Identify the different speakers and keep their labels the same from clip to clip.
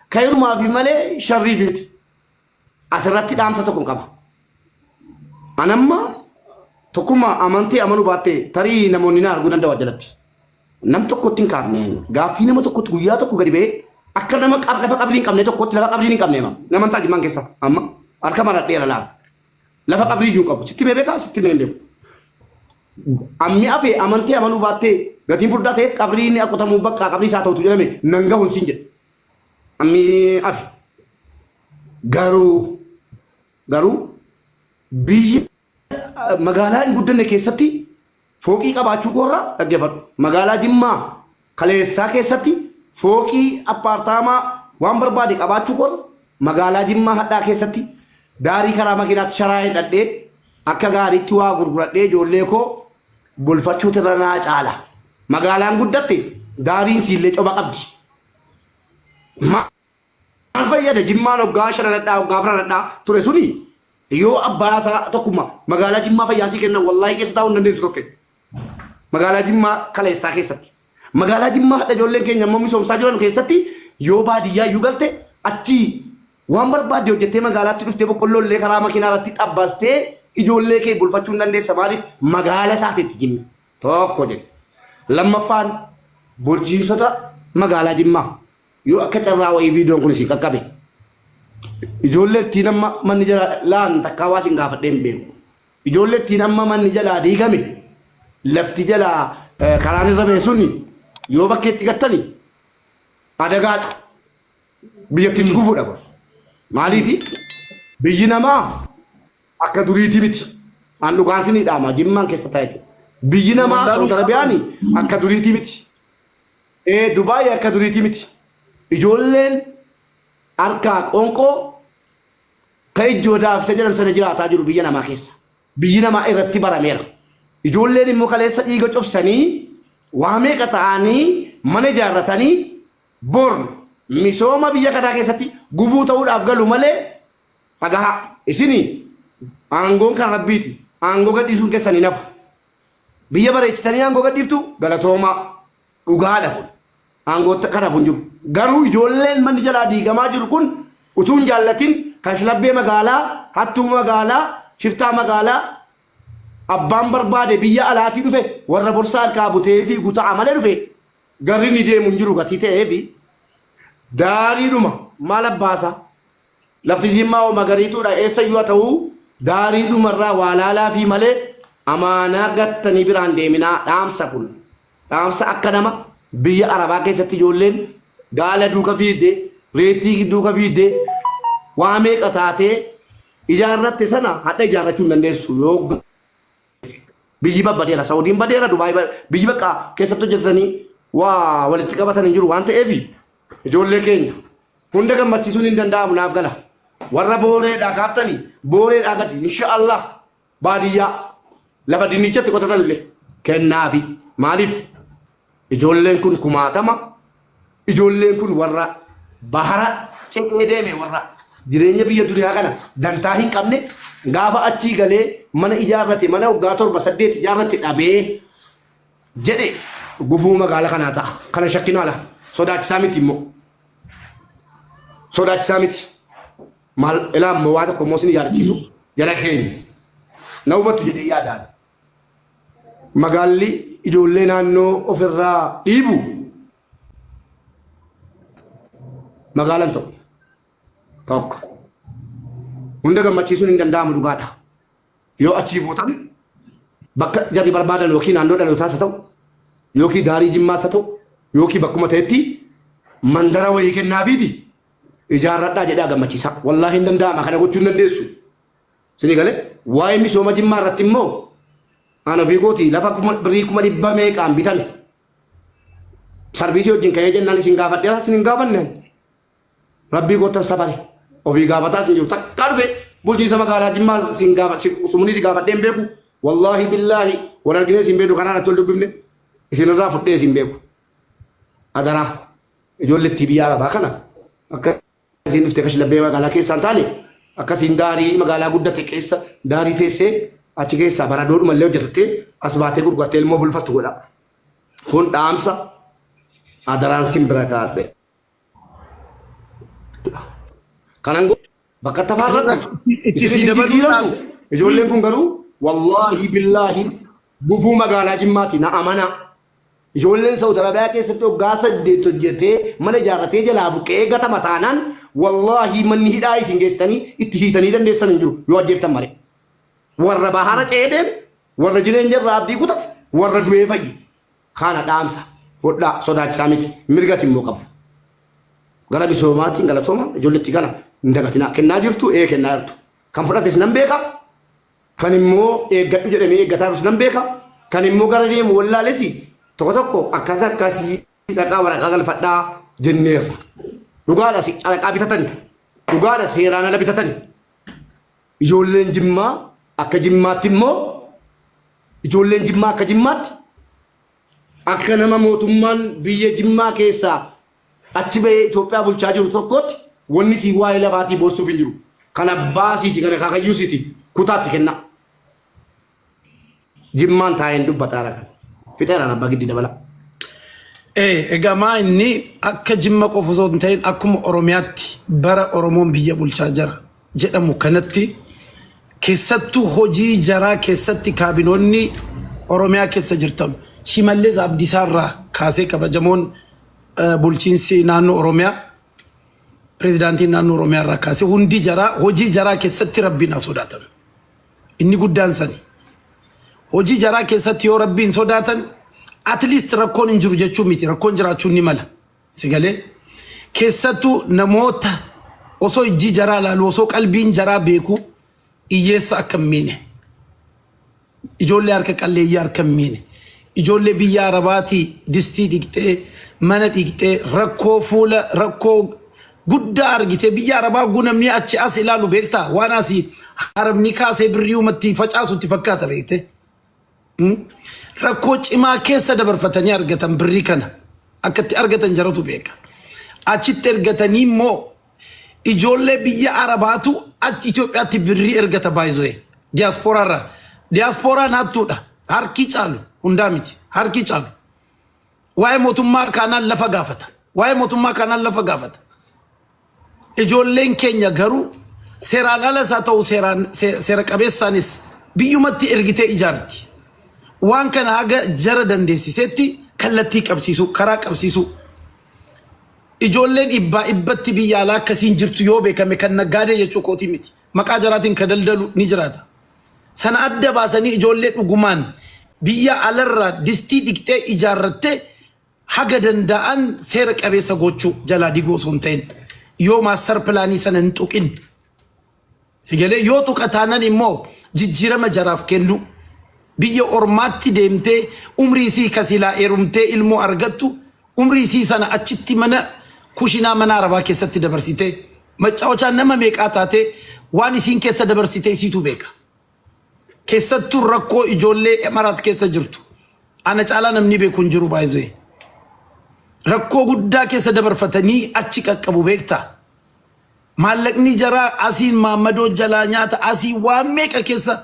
Speaker 1: Kayrumaa fi malee sharriif miti. Asirratti dhaamsa tokko qaba. Anamma tokkummaa amantii amanuu baatte tarii namoonni na arguu danda'u jalatti. Nam tokkotti hin kaafne. Gaaffii nama tokkotti guyyaa tokko gadi ba'ee akka nama lafa qabrii hin qabne tokkotti lafa qabrii hin qabne nama ta'a Jimmaan keessa amma harka maradheera laala. Lafa qabrii iyyuu hin qabu. Sitti mee beekaa sitti mee hin beeku. Ammi hafe amantii amanuu baattee gatiin furdaa ta'eef qabrii inni qotamuu bakka qabrii isaa ta'utu jedhame nan gahuun siin jedhe. Ammi hafe. Garuu biyya magaalaa hin guddanne keessatti fooqii qabaachuu koorraa dhaggeeffadhu. Magaalaa Jimmaa kaleessaa keessatti fooqii appaartaamaa waan barbaade qabaachuu koorra magaalaa Jimmaa hadhaa keessatti daarii karaa makiinaatti sharaa hidhadhee akka gaariitti waa gurguradhee ijoollee koo bulfachuutu irra naa caala. Magaalaan guddatte daariin siillee coba qabdi. Maal fayyada Jimmaan hoggaa shananadhaa hoggaa afranadhaa ture suni yoo abbaa isaa tokkummaa magaalaa Jimmaa fayyaa sii kennan wallaahi keessa taa'uu hin dandeessu tokko. Magaalaa Jimmaa kaleessaa keessatti. Magaalaa Jimmaa hadha ijoolleen keenya immoo misoomsaa jiran keessatti yoo baadiyyaa iyyuu galte achii waan barbaadde hojjettee magaalaatti dhuftee boqqolloo illee karaa makiinaa irratti xabbastee ijoollee kee bulfachuu hin dandeessa maaliif magaala taatetti Jimmi. Tokko jedhe. Lammaffaan bulchiinsota magaalaa Jimmaa yoo akka carraa wayii viidiyoon kun isin qaqqabe ijoollee ittiin amma manni jala laan takkaa waa isin gaafadhee hin beeku. Ijoollee ittiin amma manni jalaa diigame lafti jalaa karaan irra ba'e suni yoo bakkeetti gattani adagaadha. Biyyattiitti gufuudha kun. Maaliifi biyyi namaa akka duriitii miti. An dhugaan sinii dhaama Jimmaan keessa taa'e jechuudha. Biyyi namaa
Speaker 2: Wallaaluu
Speaker 1: Saudi Arabiyaani akka duriitii miti. Ee Dubaay akka duriitii miti. Ijoolleen harkaa qoonqoo ka ijjoodaaf isa jedhan sana jiraataa jiru biyya namaa keessa. Biyyi namaa irratti barameera. Ijoolleen immoo kaleessa dhiiga cobsanii waa meeqa ta'anii mana ijaarratanii bor misooma biyya kanaa keessatti gufuu ta'uudhaaf galu malee dhagahaa. Isini aangoon kan Rabbiiti. Aangoo gadhiisuun keessan hin hafu. Biyya bareechitanii aangoo gadhiiftu galatoomaa. Dhugaadha kun. Aangoo kanaaf hin jiru. Garuu ijoolleen manni jalaa diigamaa jiru kun utuu hin jaallatin kashlabbee magaalaa, hattuu magaalaa, shiftaa magaalaa abbaan barbaade biyya alaatii dhufe warra borsaa harkaa butee fi gutaa malee dhufe garri ni deemu hin jiru gatii ta'eefi daariidhuma maal abbaasaa Lafti Jimmaa hoo magariituudha eessayyuu haa ta'uu daariidhumarraa waa laalaafii malee amaanaa gattanii biraan deeminaa dhaamsa kun dhaamsa akka nama biyya arabaa keessatti ijoolleen gaala duuka fiigde reettii duuka fiigde waa meeqa taatee ijaarratte sana hadha ijaarrachuu hin dandeessu yoo Biyyi babbadeera, Saudiin badeera, Dubaay biyyi bakka keessatti hojjetatanii waa walitti qabatan hin jiru waan ta'eef ijoollee keenya hunda gammachiisuun hin danda'amu naaf gala. Warra booreedhaa kaaftanii booreedhaa gadi insha Allah baadiyyaa lafa dinnichatti qotatan illee kennaafi maaliif ijoolleen kun kumaatama Ijoolleen kun warra bahara ce'ee deeme warra jireenya biyya duniyaa kana dantaa hin qabne gaafa achii galee mana ijaarrate mana waggaa torba saddeet ijaarrate dhabee jedhe gufuu magaala kanaa ta'a. Kana shakkinaa ala. Sodaachisaa miti immoo. Sodaachisaa miti. Maal ilaa immoo waa tokko immoo isin yaadachiisu jara keenya. Na hubattu jedhee yaadaan. Magaalli ijoollee naannoo ofirraa dhiibu magaalan ta'u tokko. Hunda gammachiisuun hin danda'amu dhugaadha. Yoo achii buutan bakka jarri barbaadan yookiin naannoo dhalootaas haa ta'u yookiin daarii jimmaas haa ta'u yookiin bakkuma ta'etti mandara wayii kennaafiiti ijaarradhaa jedhaa gammachiisaa. Wallaahi hin danda'ama kana gochuu hin dandeessu. Isinii galee waa'ee misooma Jimmaa irratti immoo an ofii kooti lafa birrii 100,000 meeqaan bitame. Sarviisii wajjin ka'ee jennaan isin gaafadheera isin hin gaafanne. Rabbii koottan safare ofii gaafataa isin jiru takkaa dhufe bulchiinsa magaalaa Jimmaa isin gaafa sumnii si gaafadhee hin beeku. Wallaahi billaahi wal arginee isin beeku kanaan irratti wal dubbifne isin irraa fudhee isin beeku. Adaraa ijoollettii biyya arabaa kana akka Asiin dhuftee kashlabbee magaalaa keessaa hin taane akkasiin daarii magaalaa guddate keessa daarii teessee achi keessaa baradoodhuma illee hojjetattee as baatee gurgurattee ilmoo bulfattu godha. Kun dhaamsa adaraan sin bira kaa'adhe. Kanan bakka tafaarradhu.
Speaker 2: Itti
Speaker 1: Isinis
Speaker 2: sii
Speaker 1: hin
Speaker 2: dabaluudhaaf.
Speaker 1: jijjiiramtu. Ijoolleen kun garuu wallaahi billaahi gufuu magaalaa Jimmaati na amanaa. Ijoolleen Saudi Arabiyaa keessatti waggaa 8 hojjetee mana ijaarratee jalaa buqqa'ee gatama taanaan wallaahi manni hidhaa isin geessitanii itti hiitanii dandeessan hin jiru yoo ajjeeftan malee. Warra bahara ce'ee deeme, warra jireenya irraa abdii kutate, warra du'ee fayye. Kana dhaamsa hodhaa sodaachisaa miti mirgas immoo qabu. Gara misoomaatiin galatooma ijoolletti kana hin dagatinaa. Kennaa jirtu ee kennaa jirtu. Kan fudhates nan beeka. Kan immoo eeggadhu jedhamee eeggataa jirus nan beeka. Kan immoo gara deemu wallaales tokko tokko akkas akkasii dhaqaa waraqaa galfadhaa jenneerra. Dhugaadha calaqaa bitatan. Dhugaadha seeraan ala bitatan. Ijoolleen Jimmaa akka Jimmaatti immoo ijoolleen Jimmaa akka Jimmaatti akka nama mootummaan biyya Jimmaa keessaa achi bahee Itoophiyaa bulchaa jiru tokkootti wanni sii waa'ee lafaatii boossuuf hin jiru. Kan abbaa siiti kan akaakayyuu siiti kutaatti kennaa. Jimmaan taa'een dubbataara kan. Fixeeraan abbaa giddii dabala.
Speaker 2: Egaa maa inni akka Jimma qofa osoo hin ta'in akkuma Oromiyaatti bara Oromoon biyya bulchaa jira jedhamu kanatti keessattuu hojii jaraa keessatti kaabinoonni Oromiyaa keessa jirtan Shimallis Abdiisaa irraa kaasee kabajamoon bulchiinsi naannoo Oromiyaa pirezidaantiin naannoo Oromiyaa irraa kaasee hundi jaraa hojii jaraa keessatti rabbiin haa sodaatan. Inni guddaan sani. Hojii jaraa keessatti yoo rabbiin sodaatan at least rakkoon hin jiru jechuun miti rakkoon jiraachuun ni mala. Sigalee keessattuu namoota osoo ijji jaraa laalu osoo qalbiin jaraa beeku hiyyeessa akka hin miine. Ijoollee harka qalleeyyii harka hin miine. Ijoollee biyya Arabaatii distii dhiqxee mana dhiqxee rakkoo fuula rakkoo guddaa argitee biyya Arabaa guu namni achi as ilaalu beektaa waan asii Arabni kaasee birrii umatti facaasu itti fakkaata beekte. Rakkoo cimaa keessa dabarfatanii argatan birrii kana akka itti argatan jaratu beeka. Achitti ergatanii immoo Ijoollee biyya Arabaatu achi Itoophiyaatti birrii ergata baay'ee. Diyaaspooraa irraa. Diyaaspooraan hattuudha. Harki caalu hundaa miti. Harki caalu. Waa'ee mootummaa kaanaan lafa gaafata. Waa'ee mootummaa kaanaan lafa gaafata. Ijoolleen keenya garuu seeraan alas haa ta'u seeraan seera qabeessaanis biyyumatti ergitee ijaarti. Waan kana haga jara dandeessisetti kallattii qabsiisuu, karaa qabsiisuu. Ijoolleen dhibbaa dhibbatti biyya alaa akkasiin jirtu yoo beekame kan naggaadee jechuu kootii miti. Maqaa jaraatiin ka daldalu ni jiraata. Sana adda baasanii ijoollee dhugumaan biyya alarraa distii dhiqxee ijaarratte haga danda'an seera qabeessa gochuu jalaa diguu osoo hin ta'in yoo maastar pilaanii sana hin tuqin. Sigalee yoo tuqa taanan immoo jijjiirama jaraaf kennu. Biyya ormaatti deemtee umrii isii ka silaa heerumtee ilmoo argattu umrii isii sana achitti mana kushinaa mana arabaa keessatti dabarsitee maccaawachaa nama meeqaa taatee waan isiin keessa dabarsitee isiitu beeka. Keessattuu rakkoo ijoollee Emaraat keessa jirtu. Ana caalaa namni beeku hin jiru baay'ee. Rakkoo guddaa keessa dabarfatanii achi qaqqabu beektaa. Maallaqni jaraa asiin maammadoo jalaa nyaata asiin waan meeqa keessa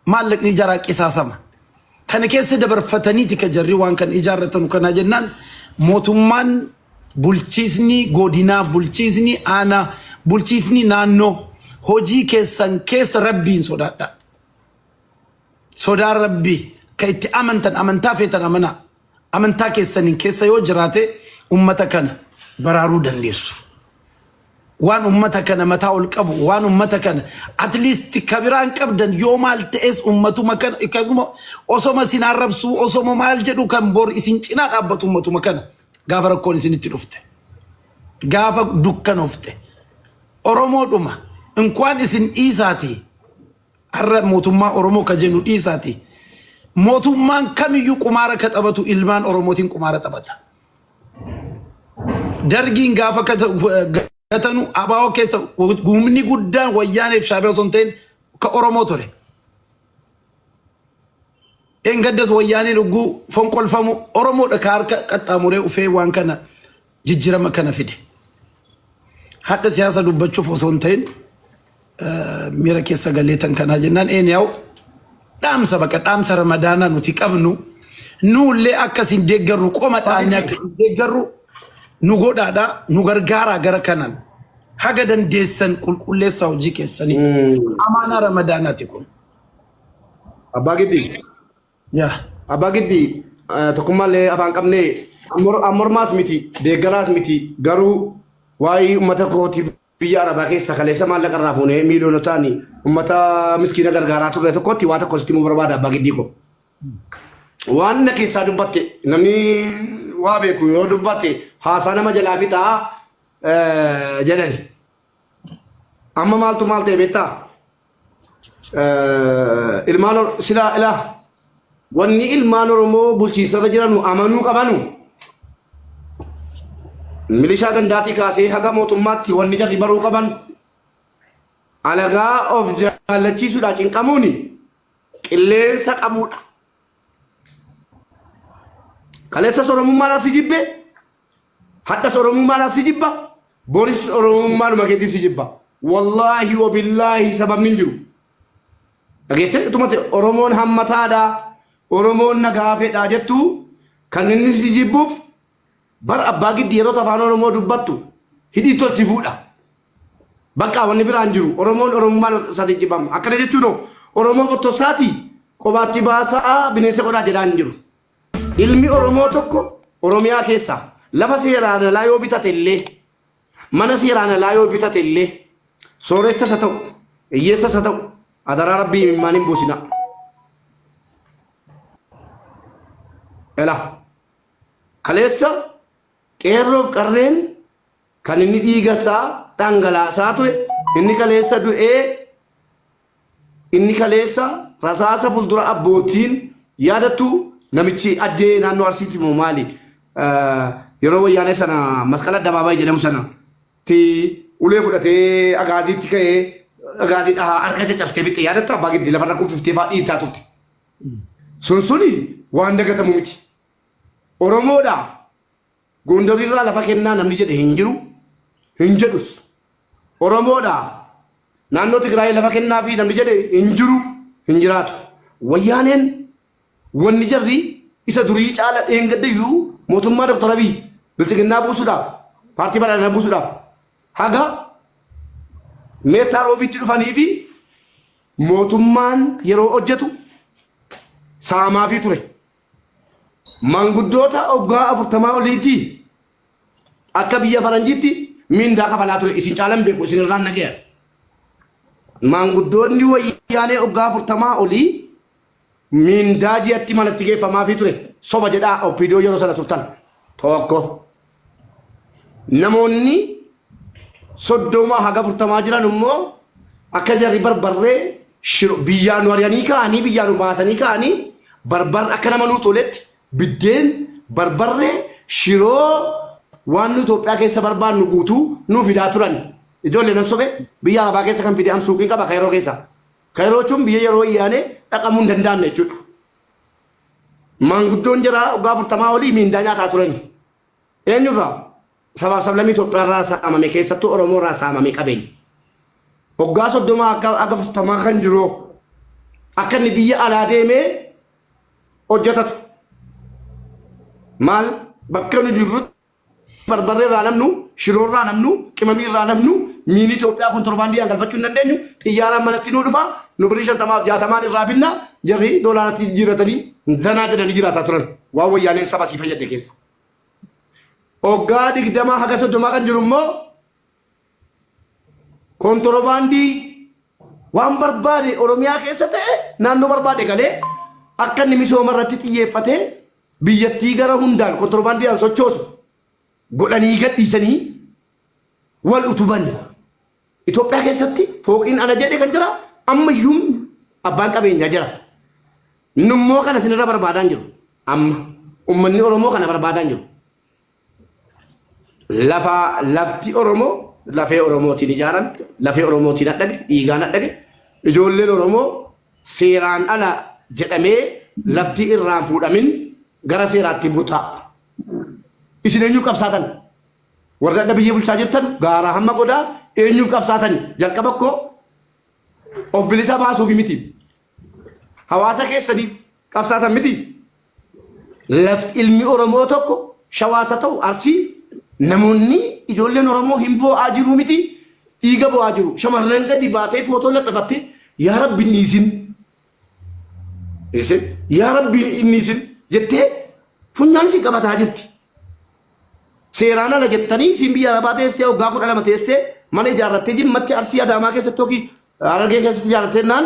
Speaker 2: maallaqni jaraa qisaasama. Kana keessa dabarfataniiti ka jarri waan kana ijaarratanu kanaa jennaan mootummaan bulchiisni godinaa bulchiisni aanaa bulchiisni naannoo hojii keessan keessa rabbiin sodaadha. Sodaan rabbii ka itti amantan amantaa feetan amanaa. Amantaa keessaniin keessa yoo jiraate ummata kana baraaruu dandeessu. Waan ummata kana mataa ol qabu, waan ummata kana at least ka biraan qabdan yoo maal ta'es ummatuma kana akkasuma osoma isin arrabsuu osoma maal jedhu kan bor isin cinaa dhaabbatu ummatuma kana gaafa rakkoon isinitti dhufte. Gaafa dukkanofte. Oromoodhuma inkwaan isin dhiisaatii Har'a mootummaa Oromoo ka jennu dhiisaati. Mootummaan kamiyyuu qumaara ka taphatu ilmaan Oromootiin qumaara taphata. Dargiin gaafa gatanu ABO keessa humni guddaan wayyaaneef shaabiyaa osoo hin ta'in ka Oromoo ture. Dheengaddas wayyaaneen ugguu fonqolfamu Oromoodha ka harka qaxxaamuree ufee waan kana jijjiirama kana fide. Hadha siyaasa dubbachuuf osoo hin ta'in miira keessa galeetan kanaa jennaan eenyaa'u dhaamsa baqa dhaamsa ramadaanaa nuti qabnu nuullee akka isin deeggarru qoma dhaabne akka isin deeggarru nu godhaadha nu gargaaraa gara kanaan. Haga dandeessan qulqulleessaa hojii keessanii. Amaanaa Ramadaanaati kun.
Speaker 1: Abbaa Giddii.
Speaker 2: Yaa.
Speaker 1: Abbaa Giddii tokkummaallee afaan qabnee mormaas miti deeggaraas miti garuu waa'ee uummata kootii biyya Arabaa keessa kaleessa maallaqa irraa fuunee miiliyoonotaan uummata miskiina gargaaraa turre tokkotti waa tokko sitti himuu barbaada abbaa Giddii koo. Waan na keessaa dubbatte namni waa beeku yoo dubbatte haasaa nama jalaa fixaa jedhani. Amma maaltu maal ta'e beektaa? Ilmaan silaa ilaa wanni ilmaan Oromoo bulchiinsarra jiranu amanuu qabanu milishaa gandaatii kaasee haga mootummaatti wanni jarri baruu qaban alagaa of jaallachiisuudhaa cinqamuuni qilleensa qabuudha. Kaleessas Oromummaadhaaf si jibbe, hadhas Oromummaadhaaf si jibba, boris Oromummaadhuma keetiin si jibba. Wallaahi wabillaahi sababni hin jiru. Dhageessee utumate Oromoon hammataadha, Oromoon nagaa fedha jettu kan inni si jibbuuf bar abbaa giddi yeroo afaan Oromoo dubbattu hidhii tolsi fuudha. Bakka wanni biraan jiru Oromoon Oromummaan isaatti jibbama. Akkana jechuun Oromoo qottossaati qobaatti baasaa bineensa godhaa jedhaa hin jiru. Ilmi Oromoo tokko Oromiyaa keessaa lafa seeraan alaa yoo bitate illee mana seeraan alaa yoo bitate illee sooressas haa ta'u hiyyeessas haa ta'u adaraa rabbii imimmaan hin buusinaa. Ela kaleessa qeerroof qarreen kan inni dhiiga isaa dhangalaasaa ture inni kaleessa du'ee inni kaleessa rasaasa fuuldura abbootiin yaadattu namichi ajjee naannoo Arsiitti moo maali yeroo wayyaanee sana masqala addabaabaayii jedhamu sana ti ulee fudhatee agaaziitti ka'ee agaazii dhahaa harka caccabsitee fixxe yaadatta abbaa giddi lafarra kuffiftee fa'aa dhiittaa turte. Sun suni waan dagatamu miti. Oromoodha Gondorirraa lafa kennaa namni jedhe hin jiru hin jedhus. Oromoodha naannoo Tigraay lafa kennaa fi namni jedhe hin jiru hin jiraatu. Wayyaaneen wanni jarri isa durii caala dheengaddayyuu mootummaa Dr. Abiy biltsiginnaa buusuudhaaf paartii badhaadhinaa buusuudhaaf haga meettaa roobiitti dhufanii fi mootummaan yeroo hojjetu saamaafii ture. Manguddoota oggaa afurtamaa oliitii akka biyya faranjiitti mindaa kafalaa ture isin caalan beeku isin irraan nagaya. Maanguddoonni wayyaanee oggaa 40 olii mindaa ji'atti manatti geeffamaafii ture soba jedhaa OPDO yeroo sana turtan tokko. Namoonni 30 haga 40 jiran immoo akka jarri barbarree shiro biyyaa nu ari'anii ka'anii biyyaa nu baasanii ka'anii barbar akka nama nuu toletti biddeen barbarree shiroo waan nu Itoophiyaa keessa barbaannu guutuu nuu fidaa turan. Ijoollee nan sobe biyya Arabaa keessa kan fide am suuqiin qaba Kaayiroo keessa. Kaayiroo jechuun biyya yeroo iyyaanee dhaqamuu hin danda'amne jechuudha. Maanguddoon jaraa waggaa 40 olii miindaa nyaataa turani. Eenyurraa? Sabaaf sablammii Itoophiyaa irraa saamame keessattuu Oromoo irraa saamame qabeenya. Waggaa 30 akka akka 40 kan jiru akka inni biyya alaa deemee hojjetatu. Maal bakka nu jirrutti barbarree irraa namnu, shiroo irraa namnu, qimamii irraa namnu, miini Itoophiyaa kontorbaandii galfachuu hin dandeenyu, xiyyaaraan manatti nu dhufa, nu birrii 50f 60n irraa binna, jarri doolaaratti jijjiirratanii zanaa jedhanii jiraataa turan. Waan wayyaaneen saba sii fayyadde keessa. Waggaa 20 haga 30 kan jiru immoo kontorobaandii waan barbaade Oromiyaa keessa ta'e naannoo barbaade galee akka inni misooma irratti xiyyeeffatee biyyattii gara hundaan kontorobaandiidhaan sochoosu godhanii gadhiisanii wal utuban. Itoophiyaa keessatti fooqiin ana jedhe kan jira ammayyuu abbaan qabeenyaa jira. Nummoo kana isinirra barbaadaan jiru. Amma uummanni Oromoo kana barbaadaan jiru. Lafa lafti Oromoo lafee Oromootiin ijaaramte, lafee Oromootiin hadhage, dhiigaan hadhage, ijoolleen Oromoo seeraan ala jedhamee lafti irraan fuudhamin gara seeraatti butaa. Isin eenyuuf qabsaatan? Warri adda biyya bulchaa jirtan gaaraa hamma godaa eenyuuf qabsaatan? Jalqaba koo of bilisa baasuufi miti. Hawaasa keessaniif qabsaatan miti. Lafti ilmi Oromoo tokko shawaasa ta'u Arsii namoonni ijoolleen Oromoo hin boo'aa jiru miti. Dhiiga bo'aa jiru. Shamarran gadi baatee footoo laxafattee yaa Rabbi inni isin. Isin yaa Rabbi inni isin jettee funyaan isin qabataa jirti. Seeraan ala jettanii isin biyya arabaa teessee waggaa 12 teessee mana ijaarrattee Jimmatti, Arsii, Adaamaa keessatti yookiin Harargee keessatti ijaarrattee naan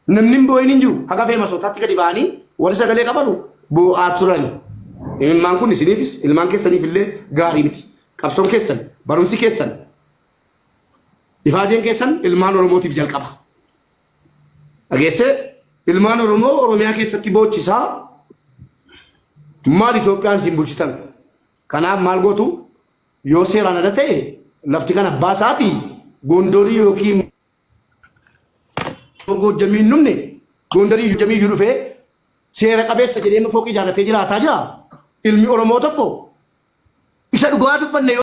Speaker 1: namni hin boo'in hin jiru. Haga feemasotaatti gadi ba'anii warri sagalee qabanu boo'aa turani. Ilmaan kun isiniifis ilmaan keessaniif illee gaarii miti. Qabsoon keessan, barumsi keessan, ifaajeen keessan ilmaan Oromootiif jalqaba. Dhageessee ilmaan Oromoo Oromiyaa keessatti boochisaa maal Itoophiyaan isin bulchitan? Kanaaf maal gootu yoo seeraan ala ta'e lafti kan abbaa isaati Gondorii yookiin Goojjamii hin dhumne Gondarii Goojjamii iyyuu dhufee seera qabeessa jedhee fooqii ijaarratee jiraataa jira. Ilmi Oromoo tokko isa dhugaa dubbanne yoo